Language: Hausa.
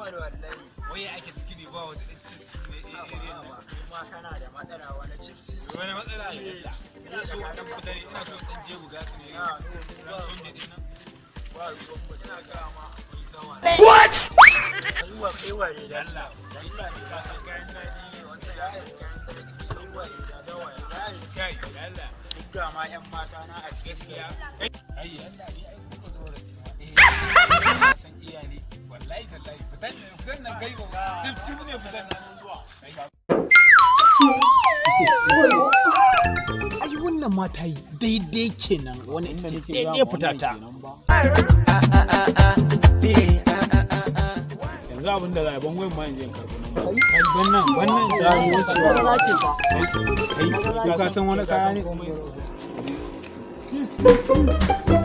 Normal wallahi. Wai ake ciki ne, ba wata ɗan cis ne ɗaya area nan? Kai ma kana da matsala, wani chips? Wani matsala ne Allah. Ina so in ɗan fita ne, ina so in ɗan je buga su ne. Ran Sunday ɗin nan. Ba ruwan mu. Ina ga ma akwai zawa. Zuwa kai ware da Allah. Allah. Allah, ka san kayan daɗi ne wanda ya san kayan daɗi. Kai ware da Zawa ya. Kai, Allah. Duk ga ma yan mata na a cikin. Gaskiya. Ai, Allah ne ai kuka zo da eh. San iya ne. Wallahi tallahi fitan nan kai ba. Tip tip ne fitan nan zuwa. Ai. Ai wannan mata yi daidai kenan, wani ita ce daidai fita ta. Yanzu abin da za a yi, bangon ma in je in karɓi nan. Wannan wannan za mu wucewa. Maza ce fa. Kai, ka san wani kaya ne? Cheese.